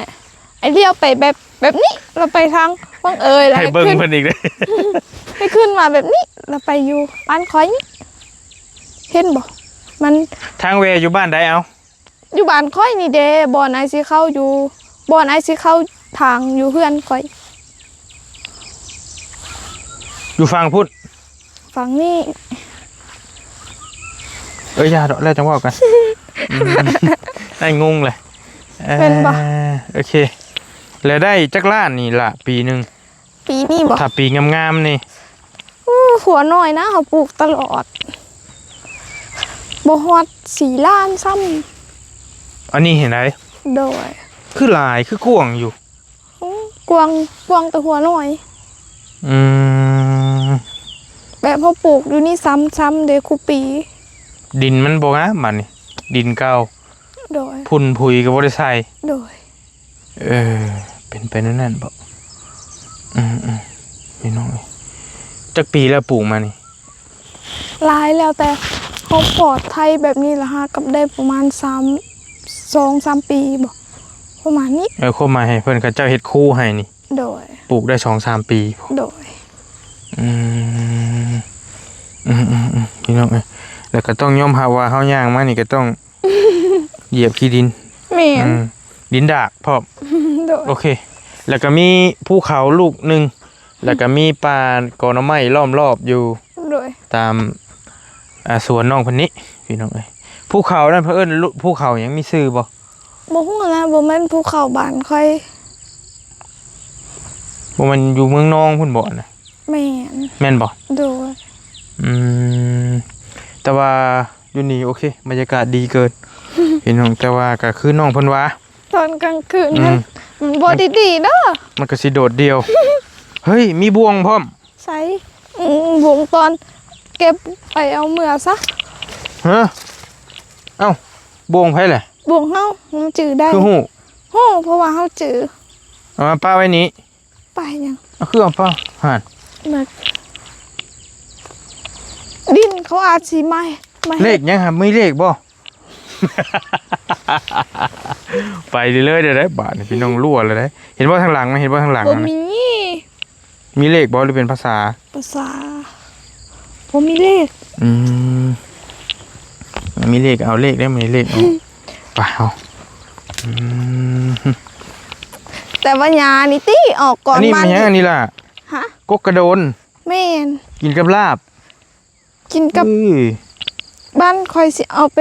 ອ້າຍລ້ຽວໄປແບບ ແບບນີ້ ແລ້ວໄປທາງວັງເອີຍ ແລ້ວໃຫ້ເບິ່ງເພິ່ນອີກເດ້ ໃຫ້ຂຶ້ນມາແບບນີ້ ແລ້ວໄປຢູ່ບ້ານຂ້ອຍນີ້ ເຫັນບໍ່? ມັນ ທາງແວ່ຢູ່ບ້ານໃດເອົາ? ຢູ່ບ້ານຂ້ອຍນີ້ເດ້ ບ່ອນອ້າຍຊິເຂົ້າຢູ່ ບ່ອນອ້າຍຊິເຂົ້າທາງຢູ່ເຮືອນຂ້ອຍ. ຢູ່ຝັ່ງພຸ້ນ ຝັ່ງນີ້. ເອີຍ ຢ່າດອກ ແລ້ວຈັ່ງເວົ້າກັນ. ອືມ ອ້າຍງົງເລີຍ. ແມ່ນບໍ່? ເອີ ໂອເຄ. ແລ້ວໄດ້ຈັກລ້ານນີ້ລະ ປີໜຶ່ງ? ປີນີ້ບໍ່? ຖ້າປີງາມໆນີ້. ໂອ້ ຫົວໜ້ອຍນະ ເຮົາປູກຕະຫຼອດ ບໍ່ຮອດສີ່ລ້ານຊ້ຳ. ອັນນີ້ເຫັນໃດ? ໂດຍ. ຄືຫຼາຍ ຄືກວ້າງຢູ່. ອືມ ກວ້າງ ກວ້າງແຕ່ຫົວໜ້ອຍ. ອືມ ແບບເຮົາປູກຢູ່ນີ້ຊ້ຳໆເດ້ ຄູ່ປີ. ດິນມັນບໍ່ງາມບາດນີ້ ດິນເກົ່າ. ໂດຍ. ຝຸ່ນຜຸຍກໍບໍ່ໄດ້ໃສ່. ໂດຍ. ເອີ ເປັນໄປແນວນັ້ນບໍ? ອືມໆ ພີ່ນ້ອງເອີຍ ຈັກປີແລ້ວປູກມານີ້? ຫຼາຍແລ້ວ ແຕ່ເຮົາປອດໄຖແບບນີ້ລະຫາກັບໄດ້ປະມານສາມ ສອງສາມປີບໍ ປະມານນີ້. ເອີ ຄວາມໝາຍໃຫ້ເພິ່ນ ເຂົາເຈົ້າເຮັດຄູໃຫ້ນີ້. ໂດຍ. ປູກໄດ້ສອງສາມປີ. ໂດຍ. ອືມ ອືມໆໆ ພີ່ນ້ອງເອີຍ ແລ້ວກໍຕ້ອງຍອມຮັບວ່າເຮົາຍ່າງມານີ້ກໍຕ້ອງ ຢຽບຂີ້ດິນ. ແມ່ນ. ອືມ ດິນດາກພ້ອມ. ໂດຍ. ໂອເຄ ແລ້ວກໍມີພູເຂົາລູກໜຶ່ງ ແລ້ວກໍມີປ່າກໍໜໍ່ໄມ້ລ້ອມລອບຢູ່. ໂດຍ. ຕາມ ອ່າ ສວນນ້ອງເພິ່ນນີ້ ພີ່ນ້ອງເອີຍ ພູເຂົານັ້ນເພິ່ນເອີ້ນພູເຂົາຫຍັງ ມີຊື່ບໍ່? ບໍ່ຮູ້ນະ ບໍ່ແມ່ນພູເຂົາບ້ານຂ້ອຍ. ບໍ່ແມ່ນຢູ່ເມືອງນອງພຸ້ນບໍນະ? ແມ່ນ. ແມ່ນບໍ່? ໂດຍ. ອືມ ແຕ່ວ່າຢູ່ນີ້ໂອເຄ ບັນຍາກາດດີເກີນ ພີ່ນ້ອງ ແຕ່ວ່າກໍຄືນ້ອງເພິ່ນວ່າ ຕອນກາງຄືນ ອືມ ມັນບໍ່ໄດ້ດີເດີ ມັນກໍຊິໂດດດ່ຽວ. ເຮີ້ຍ ມີບ່ວງພ້ອມ. ໃສ? ອືມ ບ່ວງຕອນເກັບໄປເອົາເມືອຊະ. ຮະ? ເອົ້າ ບ່ວງໃຜແຫຼະ? ບ່ວງເຮົາ ເຮົາຈື່ໄດ້. ຄືຮູ້? ຮູ້ ເພາະວ່າເຮົາຈື່. ເອົາມາປະໄວ້ນີ້. ປະຫຍັງ? ເອົາ ຄືເອົາປະ ຫັ້ນ ມັກ ດິນເຂົາອາດຊິໄໝ້ ໄໝ້. ເລກຫຍັງຫະ? ມີເລກບໍ່? ໄປເລື້ອຍໆ ເດີ ບາດນີ້ພີ່ນ້ອງ ຮົ່ວແລ້ວເດ້. ເຫັນບໍ່ທາງຫຼັງ? ເຫັນບໍ່ທາງຫຼັງ? ບໍ່ມີ. ມີເລກບໍ່ ຫຼືເປັນພາສາ? ພາສາ ບໍ່ມີເລກ. ອືມ ມີເລກ ເອົາເລກໄດ້ ມີເລກເອົາ ໄປເຮົາ. ອືມ ແຕ່ວ່າຫຍ້ານີ້ຕິ ອອກກ່ອນ. ອັນນີ້ມັນຫຍັງອັນນີ້ລະ? ຮະ? ກົກກະໂດນ. ແມ່ນ. ກິນກັບລາບ. ກິນກັບ ອື ບ້ານຂ້ອຍຊິເອົາໄປ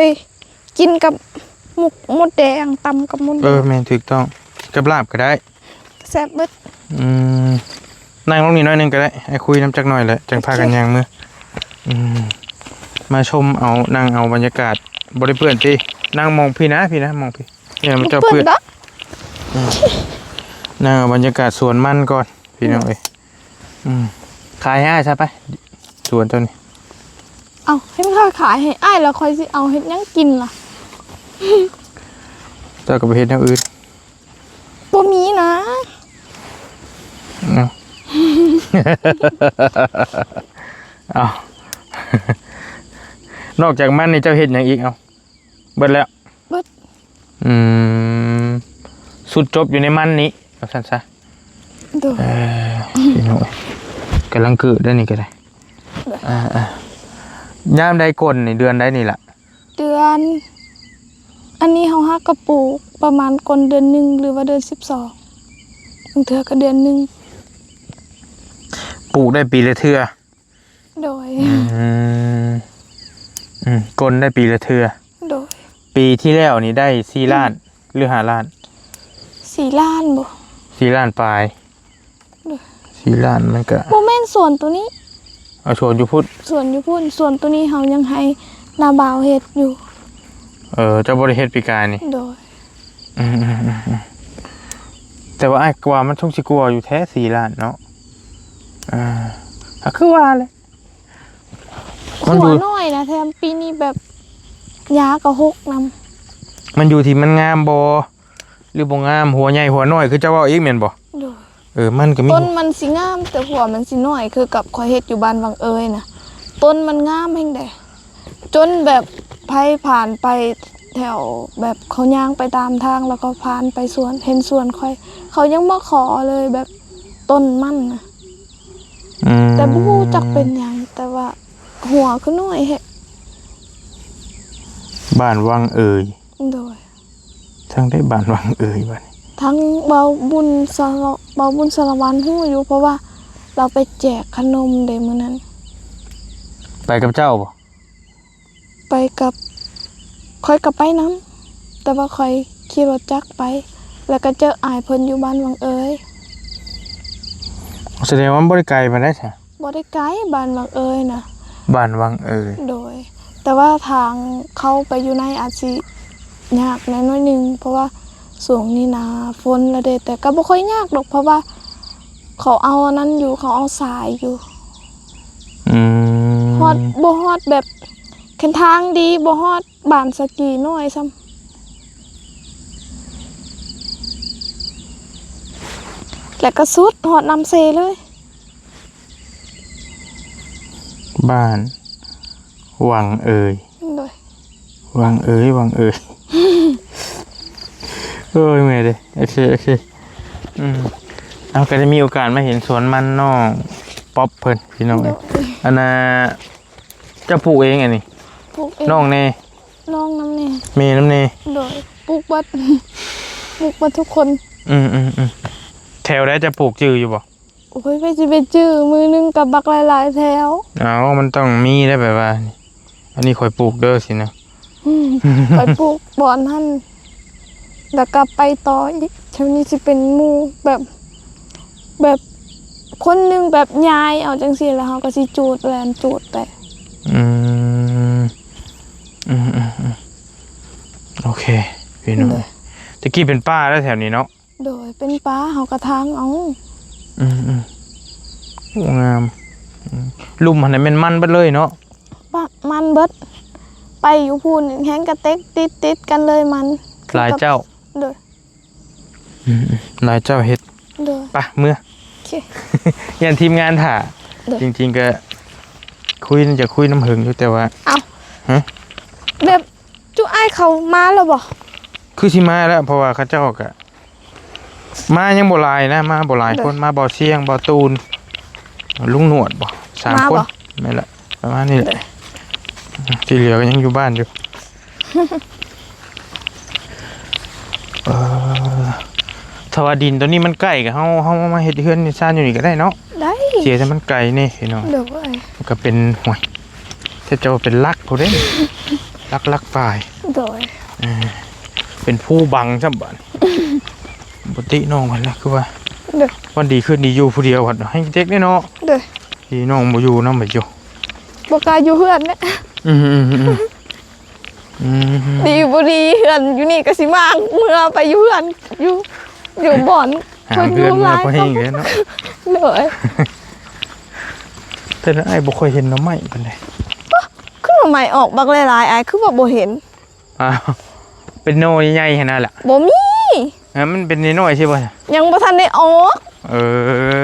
ກິນກັບໝົກມົດແດງ ຕຳກັບມົດແດງ. ເອີ ແມ່ນ ຖືກຕ້ອງ ກິນກັບລາບກໍໄດ້ ແຊບເບິດ. ອືມ ນັ່ງລົງນີ້ໜ້ອຍໜຶ່ງກໍໄດ້ ໃຫ້ຄຸຍນຳຈັກໜ້ອຍແຫຼະ ຈັ່ງພາກັນຍ່າງເມືອ. ໂອເຄ. ອືມ ມາຊົມເອົາ ນັ່ງເອົາບັນຍາກາດ ບໍ່ໄດ້ເປື້ອນຕິ? ນັ່ງມອງພີ້ນະ ພີ້ນະ ມອງພີ້ ຢ່າໃຫ້ມັນເຈົ້າເປື້ອນ. ບໍ່ເປື້ອນດອກ. ອືມ ນັ່ງເອົາບັນຍາກາດສວນມັນກ່ອນ ພີ່ນ້ອງເອີຍ. ອືມ ຂາຍໃຫ້ອ້າຍຊະໄປ ສວນເຈົ້ານີ້. ເອົ້າ ເຫັນເຂົາຂາຍໃຫ້ອ້າຍແລ້ວ ຂ້ອຍຊິເອົາເຮັດຫຍັງກິນລະ? ເຈົ້າກໍໄປເຮັດແນວອື່ນ. ບໍ່ມີນະ. ເອົາ ເອົາ ນອກຈາກມັນນີ້ເຈົ້າເຮັດຫຍັງອີກ? ເອົາ ເບິດແລ້ວ? ເບິດ. ອືມ ສຸດຈົບຢູ່ໃນມັນນີ້ ວ່າຊັ້ນຊະ. ໂດຍ. ເອີ ພີ່ນ້ອງເອີຍ ກຳລັງເກີດໄດ້ນີ້ກໍໄດ້. ໂດຍ. ອ່າໆ ຍາມໃດກົ້ນນີ້ ເດືອນໃດນີ້ລະ? ເດືອນ ອັນນີ້ເຮົາຫາກະປູກປະມານກ້ນເດືອນໜຶ່ງ ຫຼືວ່າເດືອນສິບສອງ ບາງເທື່ອກໍເດືອນໜຶ່ງ. ປູກໄດ້ປີລະເທື່ອ. ໂດຍ. ອືມ ອືມ ກົ້ນໄດ້ປີລະເທື່ອ. ໂດຍ. ປີທີ່ແລ້ວນີ້ໄດ້ສີ່ລ້ານ ອືມ ຫຼືຫ້າລ້ານ? ສີ່ລ້ານບໍ? ສີ່ລ້ານປາຍ. ໂດຍ. ສີ່ລ້ານມັນກະ ບໍ່ແມ່ນສວນໂຕນີ້. ເອົາສວນຢູ່ພຸ້ນ. ສວນຢູ່ພຸ້ນ ສວນໂຕນີ້ເຮົາຍັງໃຫ້ນ້າບ່າວເຮັດຢູ່. ເອີ ເຈົ້າບໍ່ໄດ້ເຮັດປີກາຍນີ້? ໂດຍ. ອືມໆໆ ແຕ່ວ່າອ້າຍກະວ່າມັນຊົງຊິກວ່າຢູ່ແທ້ສີ່ລ້ານເນາະ. ອ່າ ກໍຄືວ່າແຫຼະ ມັນຢູ່ ຫົວໜ້ອຍນະ ແຖມປີນີ້ແບບຢາກໍຫົກນຳ. ມັນຢູ່ທີ່ມັນງາມບໍ່ ຫຼືບໍ່ງາມ ຫົວໃຫຍ່ຫົວນ້ອຍ ຄືເຈົ້າເວົ້າອີກແມ່ນບໍ່? ໂດຍ. ເອີ ມັນກໍມີ ຕົ້ນມັນຊິງາມ ແຕ່ຫົວມັນຊິນ້ອຍ ຄືກັບຂ້ອຍເຮັດຢູ່ບ້ານວັງເອີຍນະ ຕົ້ນມັນງາມແຮງໃດ ຈົນແບບໃຜຜ່ານໄປແຖວ ແບບເຂົາຍ່າງໄປຕາມທາງ ແລ້ວກໍຜ່ານໄປສວນ ເຫັນສວນຂ້ອຍ ເຂົາຍັງມາຂໍເລີຍ ແບບຕົ້ນມັນນະ. ອືມ ແຕ່ບໍ່ຮູ້ຈັກເປັນຫຍັງ ແຕ່ວ່າ ຫົວຄືນ້ອຍແທ້. ບ້ານວັງເອີຍ. ໂດຍ. ທາງໃດບ້ານວັງເອີຍບັດນີ້? ທາງເບົາບຸນສາລະ ເບົາບຸນສາລະວັນຮູ້ຢູ່ ເພາະວ່າລາວໄປແຈກຂະໜົມເດ້ມື້ນັ້ນ. ໄປກັບເຈົ້າບໍ່? ໄປກັບ ຂ້ອຍກໍໄປນຳ ແຕ່ວ່າຂ້ອຍຂີ່ລົດຈັກໄປ ແລ້ວກໍເຈີອ້າຍເພິ່ນຢູ່ບ້ານວັງເອີຍ. ສະແດງວ່າມັນບໍ່ໄດ້ໄກປານໃດຊະ? ບໍ່ໄດ້ໄກ ບ້ານວັງເອີຍນະ. ບ້ານວັງເອີຍ. ໂດຍ. ແຕ່ວ່າທາງເຂົ້າໄປຢູ່ໃນອາດຊິຍາກແດ່ໜ້ອຍໜຶ່ງ ເພາະວ່າຊ່ວງນີ້ໜ້າຝົນລະເດ້ ແຕ່ກໍບໍ່ຄ່ອຍຍາກດອກ ເພາະວ່າເຂົາເອົາອັນນັ້ນຢູ່ ເຂົາເອົາສາຍຢູ່. ອືມ. ຮອດ ບໍ່ຮອດແບບ ຄັນທາງດີ ບໍ່ຮອດບ້ານສະກີນ້ອຍຊ້ຳ ແລ້ວກໍສຸດຮອດນ້ຳເຊເລີຍ. ບ້ານວັງເອີຍ. ໂດຍ. ວັງເອີຍ ວັງເອີຍ. ໂອ້ຍ ເມື່ອຍເດ້. ໂອເຄ ໂອເຄ. ອືມ ເຮົາກໍໄດ້ມີໂອກາດມາເຫັນສວນມັນນ້ອງປັອບເພິ່ນ ພີ່ນ້ອງເອີຍ. ໂດຍ. ອັນນ່າ ເຈົ້າປູກເອງອັນນີ້? ປູກເອງ. ນ້ອງແດ່? ນ້ອງນຳແດ່ ແມ່ນຳແດ່. ໂດຍ. ປູກເບິດ ປູກເບິດທຸກຄົນ. ອືມໆໆ. ແຖວໃດເຈົ້າປູກຈື່ຢູ່ບໍ່? ໂອ້ຍ ໄປຊິໄປຈື່ ມື້ໜຶ່ງກໍບັກຫຼາຍໆແຖວ. ເອົ້າ ມັນຕ້ອງມີໄດ໋ ແບບວ່າ ອັນນີ້ຂ້ອຍປູກເດີ ຊີ້ນະ. ອືມ ຂ້ອຍປູກບ່ອນຫັ້ນ ແລ້ວກໍໄປຕໍ່ອີກ ແຖວນີ້ຊິເປັນໝູ່ ແບບ ແບບຄົນໜຶ່ງແບບຍ້າຍເອົາຈັ່ງຊີ້ ແລ້ວເຮົາກໍຊິຈູດ ແລ່ນຈູດໄປ. ອືມ ອືມໆໆ ໂອເຄ ພີ່ນ້ອງ. ໂດຍ. ແຕ່ກີ້ເປັນປ່າແລ້ວແຖວນີ້ເນາະ. ໂດຍ. ເປັນປ່າ ເຮົາກໍຖາງເອົາ. ອືມໆ ໂອ້ ງາມ. ອືມ ລຸ່ມຫັ້ນນະແມ່ນມັນເບິດເລີຍເນາະ? ປະ ມັນເບິດ. ໄປຢູ່ພຸ້ນແຮ່ງກະເຕັກຕິດໆກັນເລີຍມັນ. ຫຼາຍເຈົ້າ? ໂດຍ. ອືມໆ ຫຼາຍເຈົ້າເຮັດ. ໂດຍ. ໄປ ເມືອ. ໂອເຄ. ຢ້ານທີມງານຖ້າ. ໂດຍ. ຈິງໆ ກໍຄຸຍ ຈະຄຸຍນຳເຫິງຢູ່ ແຕ່ວ່າ ເອົ້າ ຮະ? ແບບ ຈຸອ້າຍເຂົາມາແລ້ວບໍ່? ຄືຊິມາແລ້ວ ເພາະວ່າເຂົາເຈົ້າກໍ ມາຍັງບໍ່ຫຼາຍນະ ມາບໍ່ຫຼາຍຄົນ. ໂດຍ. ມາບໍ່ສຽງ ບໍ່ຕູນ ລຸງໜວດບໍ່ ສາມຄົນ. ມາບໍ່? ແມ່ນລະ ປະມານນີ້ແຫຼະ. ໂດຍ. ທີ່ເຫຼືອກໍຍັງຢູ່ບ້ານຢູ່. ເອີ ຖ້າວ່າດິນໂຕນີ້ມັນໃກ້ກໍ ເຮົາ ເຮົາມາເຮັດເຮືອນເຮັດຊານຢູ່ນີ້ກໍໄດ້ເນາະ. ໄດ້. ເສຍແຕ່ມັນໄກແດ່ພີ່ນ້ອງ. ໂດຍ. ມັນກໍເປັນ ໂອ້ຍ ແຕ່ເຈົ້າເປັນຫຼັກພຸ້ນເດ້ ຫຼັກ ຫຼັກປາຍ. ໂດຍ. ເອີ ເປັນພູບັງຊ້ຳບາດນີ້. ບໍ່ຕິນ້ອງເພິ່ນລະ ຄືວ່າ. ໂດຍ. ວັນດີຄືນດີຢູ່ຜູ້ດຽວ ພັດໃຫ້ເດັກເດ້ເນາະ. ໂດຍ. ທີ່ນ້ອງບໍ່ຢູ່ນຳ ບໍ່ຢູ່ ບໍ່ກ້າຢູ່ເຮືອນເດ້. ອືມໆໆ. ອືມ ດີບໍ່ດີ ເຮືອນຢູ່ນີ້ກໍຊິມ້າງເມືອໄປຢູ່ເຮືອນ ຢູ່ ຢູ່ບ່ອນເພິ່ນຢູ່ຫຼາຍ. ໂດຍ. ແຕ່ລະອ້າຍບໍ່ຄ່ອຍເຫັນໜໍ່ໄມ້ປານໃດ. ປະ ຄືໜໍ່ໄມ້ອອກບັກຫຼາຍໆ ອ້າຍຄືວ່າບໍ່ເຫັນ? ອ້າວ ເປັນໜໍ່ໃຫຍ່ໆຫັ້ນນະລະ. ບໍ່ມີ. ເອີ ມັນເປັນນ້ອຍໆຊິບໍ່? ຍັງບໍ່ທັນໄດ້ອອກ. ເອີ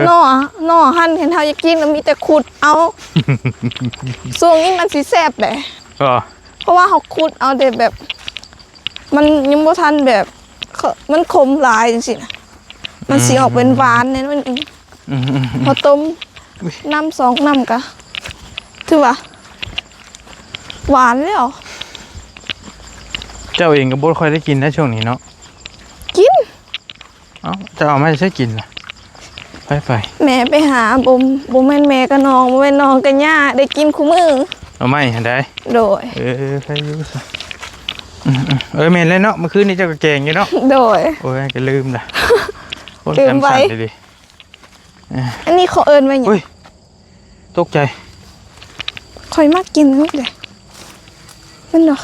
ໜໍ່ ໜໍ່ຫັ້ນ ຄັນເຮົາຢາກກິນກໍມີແຕ່ຂຸດເອົາ. ຊ່ວງນີ້ມັນຊິແຊບເດ້. ເອີ ເພາະວ່າເຮົາຂຸດເອົາແຕ່ແບບ ມັນຍັງບໍ່ທັນແບບ ມັນຂົມຫຼາຍຈັ່ງຊີ້ນະ ມັນຊິອອກເປັນຫວານແດ່ໜ້ອຍໜຶ່ງ. ອືມ ພໍຕົ້ມ ອຸ້ຍ ນ້ຳສອງນ້ຳກະຖືວ່າຫວານແລ້ວ. ເຈົ້າເອງກໍບໍ່ຄ່ອຍໄດ້ກິນໃນຊ່ວງນີ້ເນາະ. ກິນ. ເອົ້າ ເຈົ້າເອົາມາໃສ່ກິນລະ? ໄປ ໄປ ແມ່ໄປຫາ. ບໍ່ ບໍ່ແມ່ນແມ່ກັບນ້ອງ ບໍ່ແມ່ນນ້ອງກັບຍ່າ ໄດ້ກິນຄູ່ມື້. ເອົາໄມ້ຫັ້ນໃດ? ໂດຍ. ເອີ ໃຄຢູ່ຊະ. ອືມໆ ເອີ ແມ່ນແລ້ວເນາະ ມື້ຄືນນີ້ເຈົ້າກໍແກງຢູ່ເນາະ. ໂດຍ. ໂອ້ຍ ກໍລືມລະ ຄົນ ລືມໄວ້ ຈຳສັນດີໆ. ອັນນີ້ເຂົາເອີ້ນວ່າຫຍັງ? ອຸ້ຍ ຕົກໃຈ. ຂ້ອຍມັກກິນນີ້ເດ້. ແມ່ນບໍ່?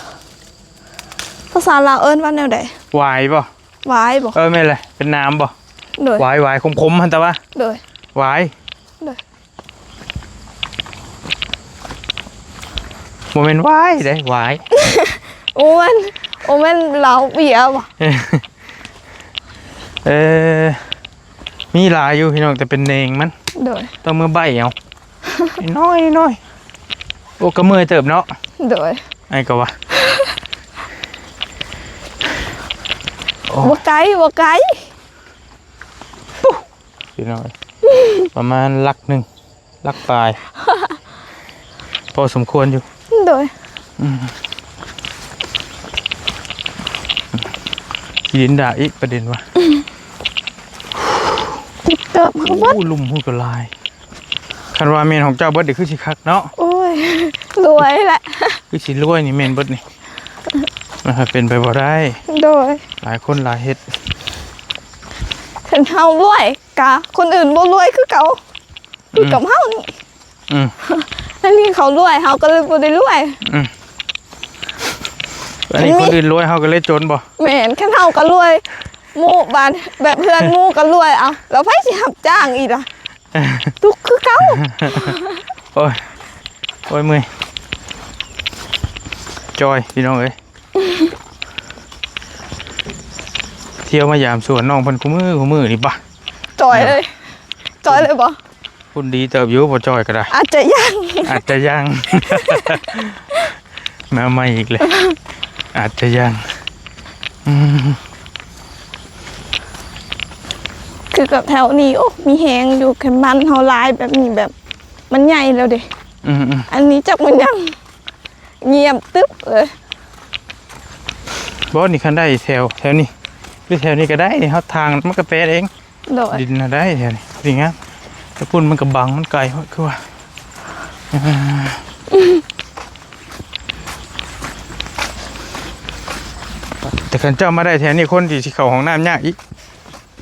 ພາສາລາວເອີ້ນວ່າແນວໃດ? ຫວາຍບໍ່? ຫວາຍບໍ່? ເອີ ແມ່ນແຫຼະ ເປັນໜາມບໍ່? ໂດຍ. ຫວາຍ ຫວາຍ ຂົມໆ ຫັ້ນຕະວະ. ໂດຍ. ຫວາຍ. ໂດຍ. ບໍ່ແມ່ນຫວາຍເດ້ ຫວາຍ. ໂອ້ ມັນ ໂອ້ ແມ່ນເຫຼົ້າເບຍບໍ່? ເອີ ມີຫຼາຍຢູ່ພີ່ນ້ອງ ແຕ່ເປັນແໜງມັນ. ໂດຍ. ຕ້ອງເມືອໃບ້ເອົາ ນ້ອຍໆ. ໂອ້ ກໍເມື່ອຍເຕີບເນາະ. ໂດຍ. ອ້າຍກໍວ່າ ໂອ້ ບໍ່ໄກ ບໍ່ໄກ ພີ່ນ້ອງ ປະມານຫຼັກໜຶ່ງ ຫຼັກປາຍ ພໍສົມຄວນຢູ່. ໂດຍ. ອືມ. ດິນດາກອີກ ປະເດັນວ່າ ເຕີບ ໂອ້ ລຸ່ມພຸ້ນກໍຫຼາຍ. ຄັນວ່າແມ່ນຂອງເຈົ້າເບິດນີ້ຄືຊິຄັກເນາະ. ໂອ້ຍ ລວຍແຫຼະ ຄືຊິລວຍນີ້ແມ່ນເບິດນີ້. ມັນເປັນໄປບໍ່ໄດ້. ໂດຍ ຫຼາຍຄົນຫຼາຍເຮັດ. ຄັນເຮົາລວຍກະຄົນອື່ນບໍ່ລວຍຄືເກົ່າ. ອືມ ຄືກັບເຮົານີ້. ອືມ ອັນນີ້ເຂົາລວຍ ເຮົາກໍເລີຍບໍ່ໄດ້ລວຍ. ອືມ ອັນນີ້ຄົນອື່ນລວຍ ເຮົາກໍເລີຍຈົນບໍ່? ແມ່ນ ຄັນເຮົາກໍລວຍ ໝູ່ບ້ານ ແບບເຮືອນໝູ່ກໍລວຍ ເອົາ ແລ້ວໃຜຊິຮັບຈ້າງອີກລະ? ທຸກຄືເກົ່າ. ໂອ້ຍ ໂອ້ຍ ເມື່ອຍ ຈອຍ ພີ່ນ້ອງເອີຍ. ທ່ຽວມາຢາມສວນນ້ອງເພິ່ນຄູ່ມື້ຄູ່ມື້ນີ້ປະ? ຈອຍເລີຍ ຈອຍເລີຍບໍ່? ຄຸນດີເຕີບຢູ່ ບໍ່ຈອຍກໍໄດ້ ອາດຈະຍັງ ອາດຈະຍັງ. ມາໃໝ່ອີກແລ້ວ ອາດຈະຍັງ. ອືມ ຄືກັບແຖວນີ້ ໂອ້ ມີແຮງຢູ່ ຄັນບ້ານເຮົາຫຼາຍແບບນີ້ ແບບມັນໃຫຍ່ແລ້ວເດ້. ອືມໆ ອັນນີ້ຈັກມັນຍັງ ງຽບຕຶບເລີຍ. ບໍ່ ນີ້ຄັນໄດ້ແຖວ ແຖວນີ້ ຫຼືແຖວນີ້ກໍໄດ້ ນີ້ເຮົາທາງມັນກໍແປນເອງ. ໂດຍ ດິນນະໄດ້ແຖວນີ້ ດີງາມ. ແຕ່ພຸ້ນມັນກໍບັງ ມັນໄກໂພດຄືວ່າ. ແຕ່ຄັນເຈົ້າມາໄດ້ແຖວນີ້ ຄົນທີ່ຊິເຂົ້າຫ້ອງນ້ຳຍາກອີກ.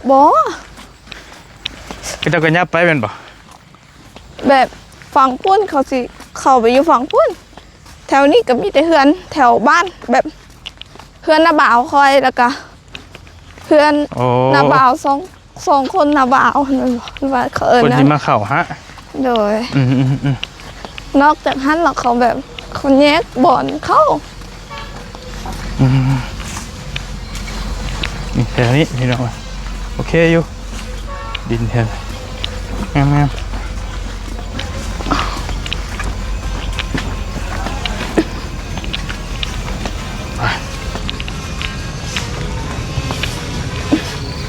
ບໍ່ ເຂົາເຈົ້າກໍຫຍັບໄປແມ່ນບໍ່? ແບບຝັ່ງພຸ້ນເຂົາຊິເຂົ້າໄປຢູ່ຝັ່ງພຸ້ນ ແຖວນີ້ກໍມີແຕ່ເຮືອນແຖວບ້ານ ແບບເຮືອນນ້າບ່າວຂ້ອຍ ແລ້ວກໍເຮືອນ ໂອ້ ນ້າບ່າວສອງ ສອງຄົນ ນ້າບ່າວຫັ້ນແມ່ນບໍ່ ຫຼືວ່າເຂົາເອີ້ນ ເພິ່ນຊິມາເຂົ້າຫະ. ໂດຍ ອືມໆໆ ນອກຈາກຫັ້ນແລ້ວເຂົາແບບ ເຂົາແຍກບ່ອນເຂົ້າ. ອືມ ນີ້ແຖວນີ້ພີ່ນ້ອງ ໂອເຄຢູ່ ດິນແຖວງາມໆ.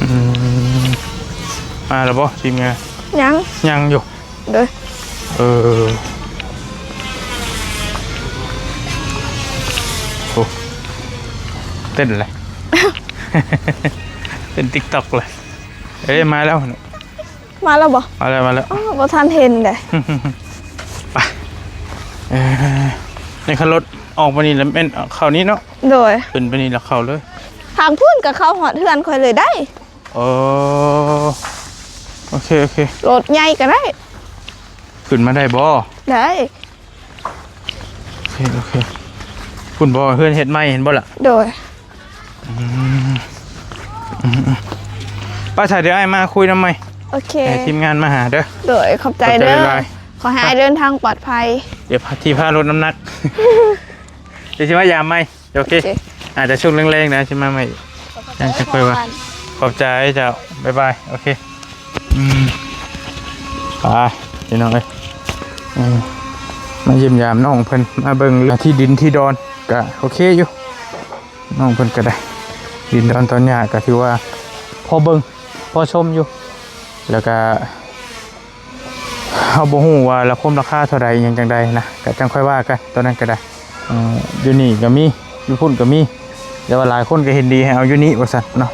ອືມ ມາແລ້ວບໍ່ທີມງານ? ຍັງ ຍັງຢູ່. ໂດຍ ເອີ ໂອ້ ເຕັ້ນເລີຍ ເຕັ້ນຕິກຕັອກເລີຍ. ເອີ ມາແລ້ວ ມາແລ້ວບໍ່? ມາແລ້ວ ມາແລ້ວ. ອໍ ບໍ່ທັນເຫັນເດ້. ໄປ ເອີ ໃນຄັນລົດອອກໄປນີ້ແລ້ວແມ່ນເຂົ້ານີ້ເນາະ. ໂດຍ ຂຶ້ນໄປນີ້ແລ້ວເຂົ້າເລີຍ ທາງພຸ້ນກໍເຂົ້າຮອດເຮືອນຂ້ອຍເລີຍໄດ້. ອໍ ໂອເຄ ໂອເຄ ລົດໃຫຍ່ກໍໄດ້. ຂຶ້ນມາໄດ້ບໍ່? ໄດ້. ໂອເຄ ໂອເຄ ພຸ້ນບໍ່ ເຮືອນເຮັດໃໝ່ ເຫັນບໍ່ລະ? ໂດຍ ອືມ ອືມ ໄປ ຖ້າດຽວອ້າຍມາຄຸຍນຳໃໝ່. ໂອເຄ ໃຫ້ທີມງານມາຫາເດີ. ໂດຍ ຂອບໃຈເດີ ຂອບໃຈຫຼາຍໆ. ຂໍໃຫ້ອ້າຍເດີນທາງປອດໄພ. ດຽວພາ ທີ່ພາລົດນ້ຳໜັກ ດຽວຊິມາຢາມໃໝ່. ໂອເຄ ໂອເຄ ອາດຈະຊ່ວງແລງໆນະ ຊິມາໃໝ່. ຍັງຈະຄ່ອຍວ່າ ຂອບໃຈເຈົ້າ ບາຍບາຍ. ໂອເຄ ອືມ ໄປພີ່ນ້ອງເອີຍ ອືມ ມາຢ້ຽມຢາມນ້ອງເພິ່ນ ມາເບິ່ງທີ່ດິນທີ່ດອນ ກະໂອເຄຢູ່ ນ້ອງເພິ່ນກະໄດ້ ດິນດອນຕອນຫຍ້າກະຖືວ່າພໍເບິ່ງພໍຊົມຢູ່ ແລ້ວກະ ເຮົາບໍ່ຮູ້ວ່າລາຄາ ລາຄາເທົ່າໃດ ອີ່ຫຍັງຈັ່ງໃດນະ ກະຈັ່ງຄ່ອຍວ່າກັນ ຕອນນັ້ນກໍໄດ້. ເອີ ຢູ່ນີ້ກໍມີ ຢູ່ພຸ້ນກໍມີ ແຕ່ວ່າຫຼາຍຄົນກໍເຫັນດີໃຫ້ເອົາຢູ່ນີ້ວ່າຊັ້ນເນາະ.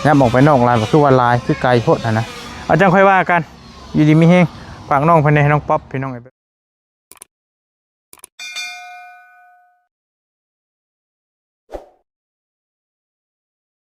ຍາມອອກໄປນອກຫຼາຍກໍຄືວ່າຫຼາຍ ຄືໄກໂພດຫັ້ນນະ. ເອົາ ຈັ່ງຄ່ອຍວ່າກັນ. ຢູ່ດີມີແຮງ. ຝາກນ້ອງເພິ່ນແດ່ ນ້ອງປັອບ ພີ່ນ້ອງເອີຍ.